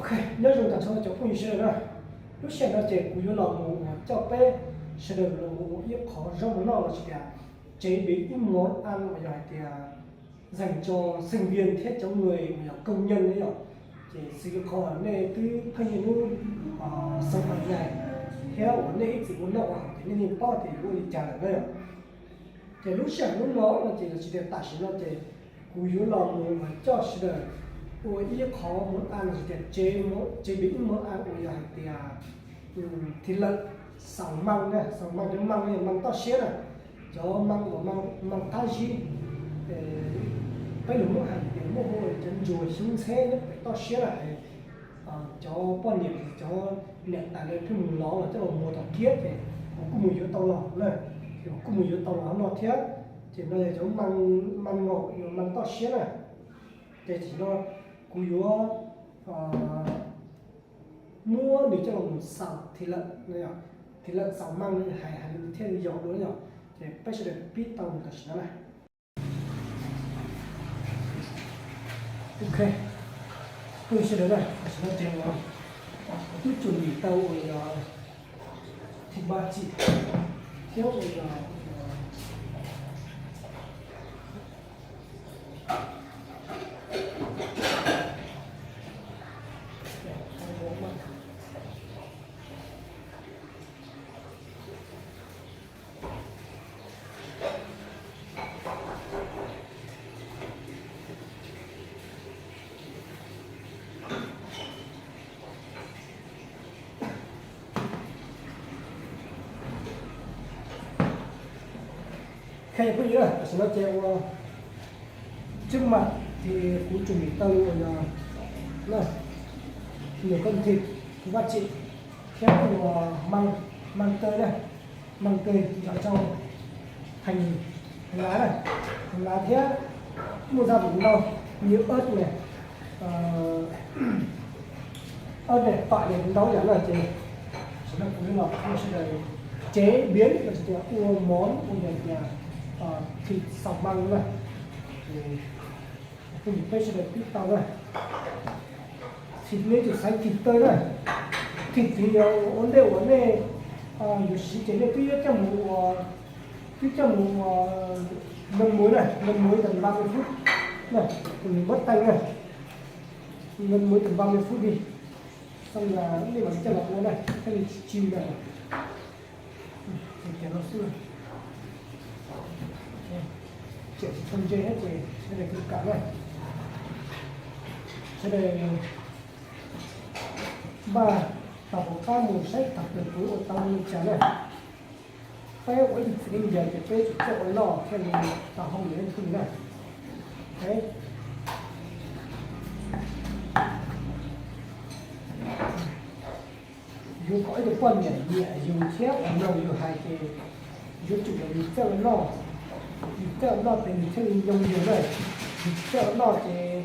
Nyob zoo tag nrho cov phooj ywg sawv daws na, lub sij hawm no ces kuv yuav los mus coj peb sawv daws los mus ua ib qho zaub mov noj los sis tias chế biến ib món ăn uas yog hais tias dành cho sinh viên thiab cov người uas yog công nhân na yom. Ces xws li qhov nej twb pheej niaj hnub xav pais nyais thiab uas nej ib txwm ua noj ua haus ces nej yeej paub tias yuav ua li cas lawm na yom. Ces lub sij hawm hnub no no ces los sis tias tam sim no ces kuv yuav los mus coj sawv daws ua ib qho món ăn los sis tias chế biến ib món ăn uas yog hais tias thịt lợn xào măng na, xào măng, cov măng no yog măng toj siab na, cov măng uas măng qab zib. Peb lus Hmoob hais tias muaj hu ua cov ntsuag xyoob ntxheb nyob pem toj siab na. Cov poj niam cov niam tais lawv pheej mus lov los coj los muag tom kiab ces kuv kuj mus yuav tau los na, ces kuv kuj mus yuav tau los no thiab. Ces no yog cov măng, măng ngọt, măng toj siab na. Ces tam sim no kuv yuav muab nws coj los mus xào thịt lợn, thịt lợn xào măng hais hais li thiaj li yog dua yom. Ces peb sawv daws pib tau mus tam sim no na. Ok, phooj ywg sawv daws na, tam sim no ces kuv twb chuẩn bị tau uas yog thịt ba chỉ thiab uas yog Khe phooj ywg, tam sim no ces ua trước mặt thì kuv chuẩn bị tau uas yog nws koj thịt, thịt ba chỉ thiab uas măng, măng tơi na, măng tơi yog trong hành, hành lá na, hành lá thiab muaj gia vị ntau như ớt này, ớt này, tỏi này, ntau yam na. Ces sawv daws kuv yuav los peb sawv daws chế biến los sis tias ua món ua yog tias thịt xào măng na. Peb sawv daws pib tau na. Thịt nej tsum xaiv thịt tơi na. Thịt thì ua ntej uas nej yuav siv ces nej twb coj mus ua, twb coj mus ua nêm muối na, nêm muối tầm ba mươi phút na, thì mình vớt tanh na. Nêm muối tầm ba mươi phút đi. Xong là nej mam coj los ua na, thiaj li tsis tsis ntawm. Ces no xwb. Tseem tsis tau ntse thiab ces sawv daws kawm na. Sawv daws npaj tau hauv qab mus saib thaum twg kuv ua tau li cas na. Peb ua ib tug txiv neej yawg ces peb tsum coj ua noj thiaj li tau hauj lwm ib tug na. Yus kom ib tug poj niam nyiam yus thiab uas mloog yus hais ces yuav tsum yog yus txawj ua noj. Yus txawj ua noj ces nws thiaj li mloog yus na. Yus tsis txawj ua noj ces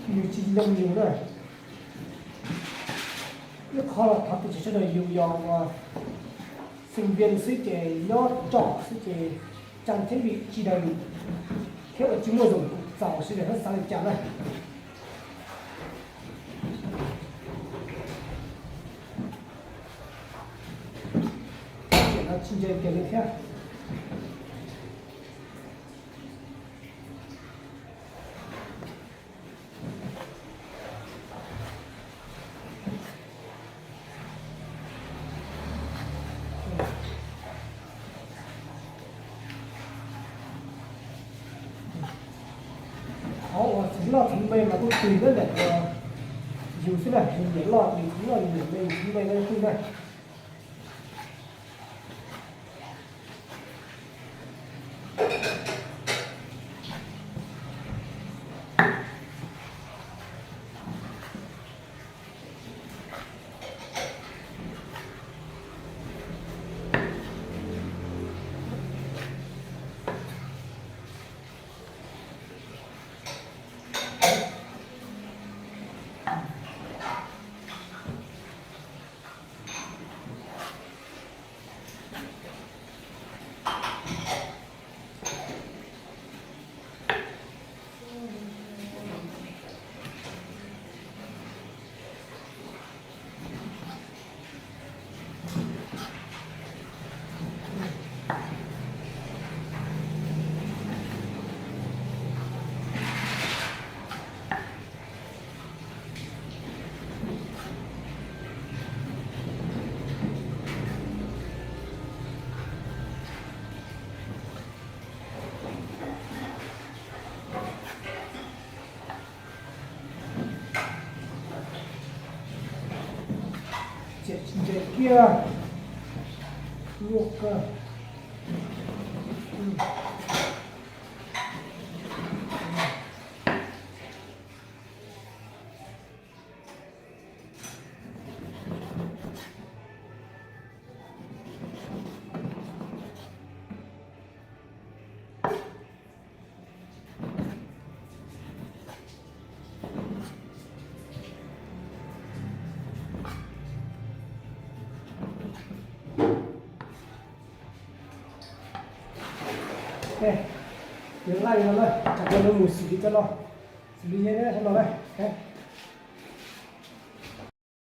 nws tsis mloog yus na. Ib qho los thov tias sawv daws yus yog uas sinh viên xwb ces nyob tsom xwb ces trang thiết bị tsis đầy đủ thiab uas tsis muaj dụng cụ txaus sawv daws xav li cas na. Tsis ntse kiag li thiab. Qhov uas txiv loj txiv me mas kuj tùy nyob ntawm yus xwb na, yus nyiam loj yus txiv loj, yus nyiam me yus txiv me no xwb na. Kiag, luaj kawg. Yuav laij no na, mus xws li cov no, xws li no na.